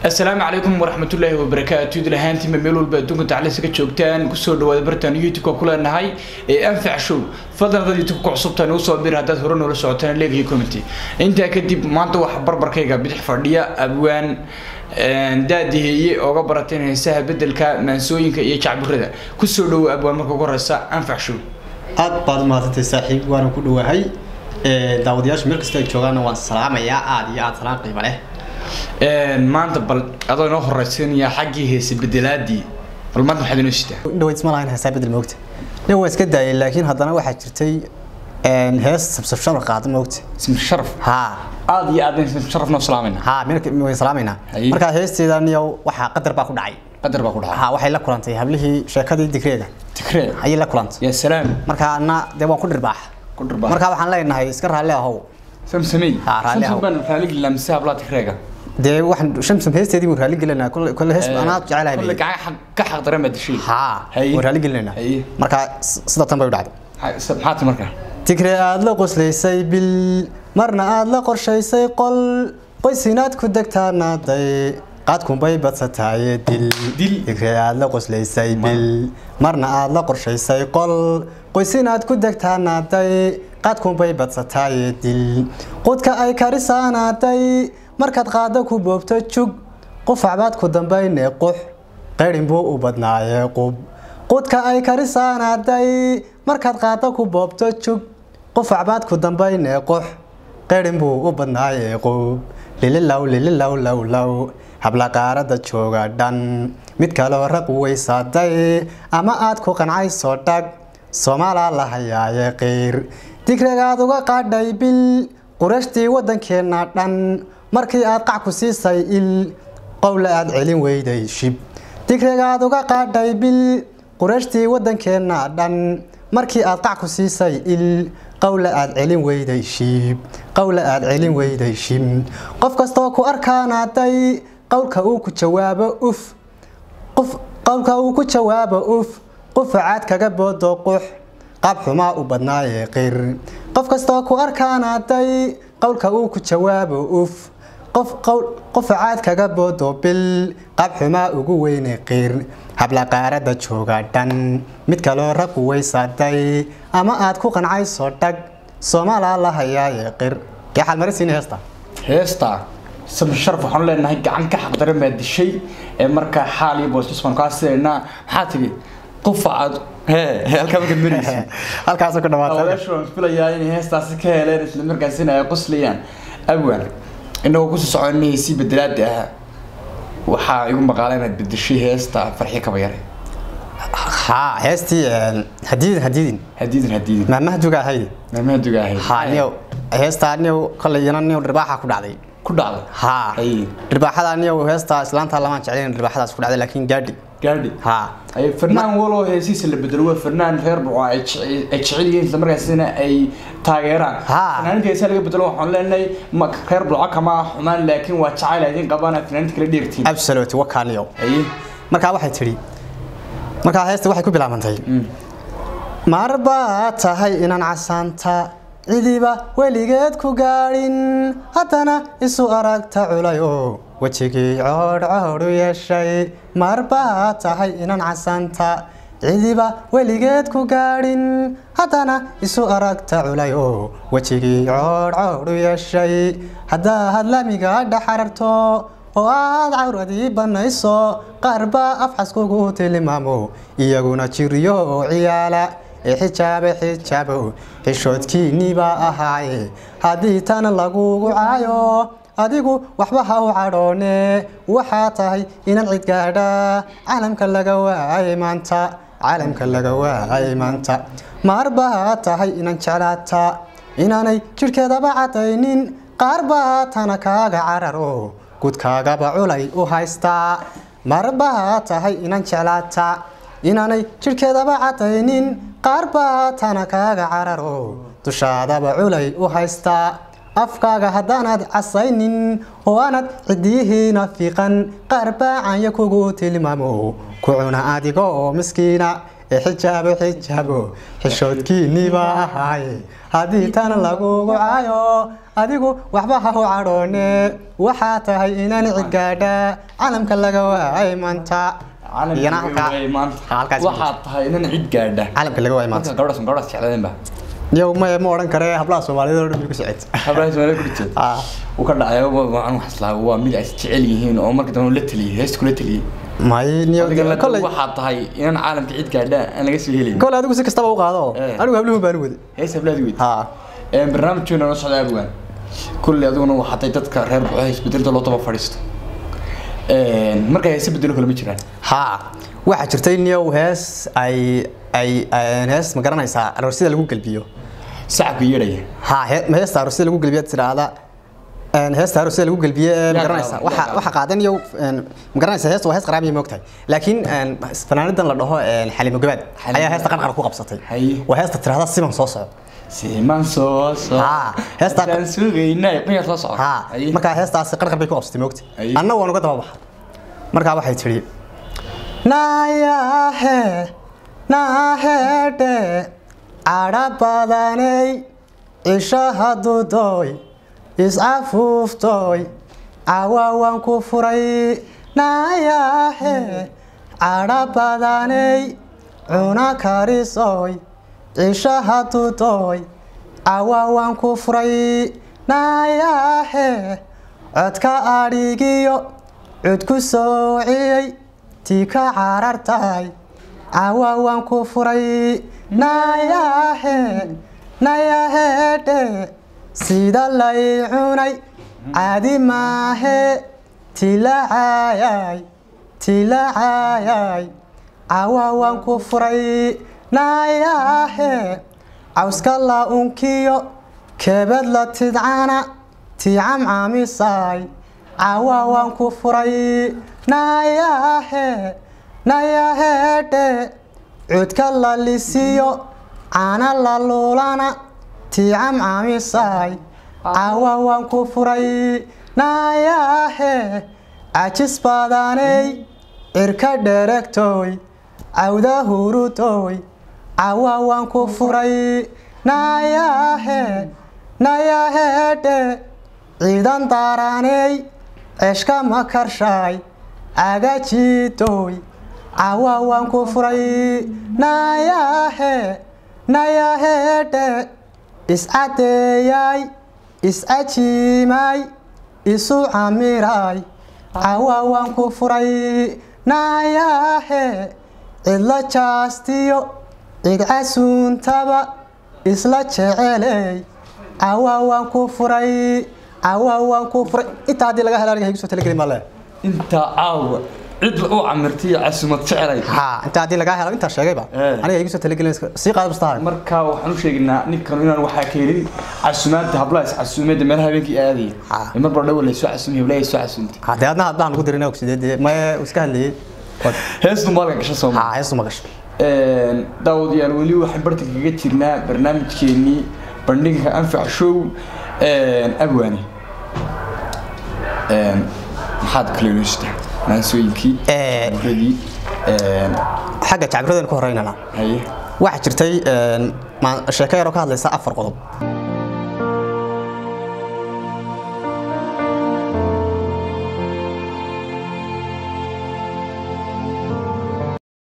Asalaamu calaykum waraxmatullaahi wabarakaatu. Idil ahaantiinba meel walba adduunka tacliisa ka joogtaan, kusoo dhawaada bartaan YouTube-ka ku leenahay ee Anfac Show. Fadlan haddaad YouTube ku cusubtahay, nagu soo bir. Haddaad hore noola socotaan, like iyo comment. Intaa kadib, maanta waxa barbarkayga bidix fadhiya abwaan daadiheeye ooga barateen heesaha bedelka, maansooyinka iyo jacburada. Kusoo dhawow, abwaan, marka ugu horeysa Anfac Show. Aad baad umahadsantay, saaxiib, waana ku dhawahay. Daawadayaashu meel kasta ay joogaanna waan salaamayaa, aad iyo aad salaan qiimo leh. Maanta bal adoo inoo horeysiinaya xaggii heese bedelaadii, bal maanta maxaad inoo sitaa? Dhaweyd isma lahayn heesaa bedel, moogta nin waa iska daayay, laakiin haddana waxaa jirtay hees sabsabshan qaada, moogta. Ismi Sharaf. Haa. Aad iyo aad Ismi Sharaf noo salaamayna. Haa, meel way salaamaynaa. Haye. Markaa heesteeda niyow waxaa qadar baa ku dhacay. Qadar baa ku dhacay. Haa, waxay la kulantay hablihii sheekadii Digreega. Tigree. Ayay la kulantay. Yaa salaam. Markaa ana dee waan ku dhirbaax. Ku dhirbaax. Markaa waxaan leenahay iska raalli ahow. Samsamey. Haa, raalli Samsam ahow. Baan raali gelinaa mise hablaha Tigreega? Dee waxaan Shamsam heesteedii buu raali gelinaa, kole hees anaa jecelahay. Kolle gacan ka xaq daran baa dishay. Haa. Haye. Waan raali gelinaynaa. Haye. Markaa sida tan bay u dhacday. Maxaa ti markaa? Tigre aad la qoslaysay bil, marna aad la qorshaysay qol, qoys inaad ku degtaanaaday, qaadkunbay badsataaye dil. Dil. Tigre aad la qoslaysay bil, marna aad la qorshaysay qol, qoys inaad ku degtaanaaday, qaadkunbay badsataaye dil. Qudka ay karisaanaaday markaad qaado ku boobto jug, qufac baad ku dambayne qux, qayrin buu u badnaaye qub. Qudka ay karisaanaaday markaad qaado ku boobto jug, qufac baad ku dambayne qux, qayrin buu u badnaaye qub. Lililow lililow low low, habla qaarada jooga dhan mid kaloo raq weysaaday ama aad ku qancayso dhag, Soomaalaa la hayaaye qiir. Digregaad uga qaadhay bil Qurashtii waddankeenna dhan markii aad qac ku siisay il, qowle aad celin weyday shib. Digregaad uga qaadhay bil Qurashtii waddankeenna dhan markii aad qac ku siisay il, qowle aad celin weyday shiib, qowle aad celin weyday shib. Qof kastoo ku arkaanaaday qowlka uu ku jawaabo uf, qof qowlka uu ku jawaabo uf, qufacaad kaga boodo qux, qaab xumaa u badnaaye qir. Qof kastoo ku arkaanaaday qowlka uu ku jawaabo uf, qof qowl qufacaad kaga boodo bil, qaab xumaa ugu weyne qir. Habla qaarada jooga dhan mid kaloo raq weysaaday ama aad ku qancayso dhag, Soomaalaa la hayaaye qir. Kee xalmarisiin heesta? Heesta Sam Sharaf waxaanu leenahay gacan ka xaq daran baa dishay. Ee markaa xaal iyo boosas baan kaa siinaynaa. Maxaa tigi qufacaad hee halkaa markaad maraysid? Halkaasoo ku dhamaatay. Daawadayaashu waan filayaa inay heestaasi ka heleen, isla markaasina ay qoslayaan. Abwaan, inagoo kusii soconay heesii bedelaada ahaa, waxaa igu maqaala inaad bedeshay heesta Farxi Kabayare. Haa, heestii hadiidin hadiidin. Hadiidin hadiidin. Maahmaha ahayd. Maahmaha duga ahayd. Haa niyow, heestaa niyow kolay iyana niyow dhirbaaxa ku dhacday. Ku dhacday. Haa. Haye. Dhirbaaxada niyow heestaa islaanta lamaan jeclayn dhirbaaxadaas ku dhacday, laakiin gaadhi. Gaadhi. Haa. Ay fanaan waloo heesiisa la bedelo waa fanaan reer Burco ay jecel yihiin, isla markaasina ay taageeraan. Haa. Fanaaniinta heesaha laga bedelo waxaan leenahay ma reer Burco kama xumaan, laakiin waa jacayl ay idin qabaan aad fanaaniinta kala dheertiin. Absolute, wakaa niyow. Haye. Markaa waxay tidhi, markaa heesta waxay ku bilaabantay: Mar baa tahay inaan casaanta cidiba weligeed ku gaadhin, haddana isu aragta culay oo wejigii coodh coodh u yeeshay. Mar baa tahay inaan casaanta cidiba weligeed ku gaadhin, haddana isu aragta culay oo wejigii coodh coodh u yeeshay. Haddaad laamiga dhexararto oo aad cawradii banayso, qaar baa afxas kugu tilmaamo, iyaguna jiryo oo ciyaala ee xijaabe xijaabo, xishoodkiinii baa ahaaye. Haddii tan lagugu caayo adigu waxba ha u cadhoone, waxaa tahay inaan cid gaadha caalamka laga waayay maanta, caalamka laga waayay maanta. Maar baa tahay inaan jeclaata inaanay jidhkeedaba cadaynin, qaar baa tana kaaga cararo, gudkaagaba culay u haystaa. Mar baa tahay inaan jeclaata inaanay jidhkeedaba cadaynin, qaar baa tana kaaga cararo, dushaadaba culay u haystaa. Afkaaga haddaanaad casaynin oo aanad cidiyihiina fiiqan, qaar baa canya kugu tilmaamo, ku cuna adigoo miskiina. Ee xijaabo xijaabo xishoodkiinni baa ahaaye, haddii tan lagugu caayo adigu waxba ha u cadhoone, waxaa tahay inaan cid gaadha calamka laga waayay maanta. Iyana halkaas waxaad tahay inan cid gaadha calamka laga waayay maanta. Marka gabadhaas jecladeen ba? Yow, maya, ma odhan kare, hablaha Soomaaliyeed oo dhan bay ku socod. Hablaha Soomaaliyeed ku dhigtay. Ah. Uu ka dhacay, waxaan wax islaa waa mid ay jecel yihiin oo marka dambe la taliyay, heesta kula taliyay. May niyo. Adiga la kolay waxaad tahay inan caalamka cid gaadha aan laga soo helayn. Kolay adigu si kastaba u qaado. Anigu habluhu baan u waday. Hees hablaha weyd. Haa. Barnaamijkeena noo socda, abwaan. Kulli adiguna waxaa tahay dadka reer Buxo hees bedelta loo daba fadhiisto. Marka heese bedelo kale ma jiraan? Haa, waxaa jirtay niyow hees ay hees, ma garanaysaa, aroosyada lagu gelbiyo. Sacabka yeedhaya. Haa, heesta aroosyada lagu gelbiyo tiraahda, heesta aroosyada lagu gelbiye, ma Yaa garanaysaa? qaada, Waxa yaa waxa qaadan niyow, ma garanaysaa, heesta waa hees qaraamiya, ma ogtahay, laakiin fanaanidan la dhaho Xaliimo Gabaad Xaliimo ayaa heesta qarqar ku qabsatay. Haye. Waa heesta tiraahda "Siman soo soco". Siman soo soco. Haa, heesta- Intaan sugaynay qunyar soo soco. Haa. Haye. Markaa heestaasi qarqar bay ku qabsatay, ma ogtahay? Haye. Anna waan uga daba baxay. Markaa waxay tidhi: naayahe naahedhe cadha badaney, cishaha dudoy, iscafuuftoy, cawa waan ku furay. Naayahe cadha badaney, cuna karisoy, cishaha dudoy, cawa waan ku furay. Naayahe codka adhigiyo cudku soociyey, tii ka carartahay, cawa waan ku furay. Naayahe naayahedhe sida lay cunay caadi maahe, tilacaayay tilacaayay, cawa waan ku furay. Naayahe cawska la unkiyo keebad la tidcana, ticamcamisay, cawa waan ku furay. Naayahe naayahedhe cudka la lisiyo caana la luulana, ticamcamisay, cawa waan ku furay. Naayahe cajis badaney, cirka dheregtoy, cawda hurudoy, cawa waan ku furay. Naayahe naayahedhe ciidan daaraney, ceeshka ma karshaay, cagajiitoy, cawa waan ku furay. Naayahe naayahedhe iscadeeyay, iscajiimay, isu camiray, cawa waan ku furay. Naayahe cidla jaastiyo cid casuuntaba isla jeceley, cawa waan ku furay, cawa waan ku furay. Intaa haddii laga helo aniga haygu soo talagelin male. Intaa caawa cid u camirtay casumad jecelay. Haa, intaa haddii laga helo intaa sheegayba aniga haygu soo talagelin, sii qaado mustaha. Marka waxaan u sheegnaa ninkan inaan waxaa ka helin casumaadda hablaha is casuumeedda meelaha habeenkii aadaya. Mar bar dhow la soo casuumay, hablaha soo casuumtay. Haa, dee adna hadbaan ugu dirin ogsideed maye uu iska hadlayay. Heestu maalka gasho soo. Haa, heestu ma gasho. Daawadayaal, weli waxaan bartanka kaga jirnaa barnaamijkeenii bandhiga Anfac Show. Abwaani, maxaad kale inoo sitaa? Maansooyinkii buradii? Xagga jacbiradan ku horeynana. Haye. Waxaa jirtay sheeko yaroo ka hadlaysa afar qodob.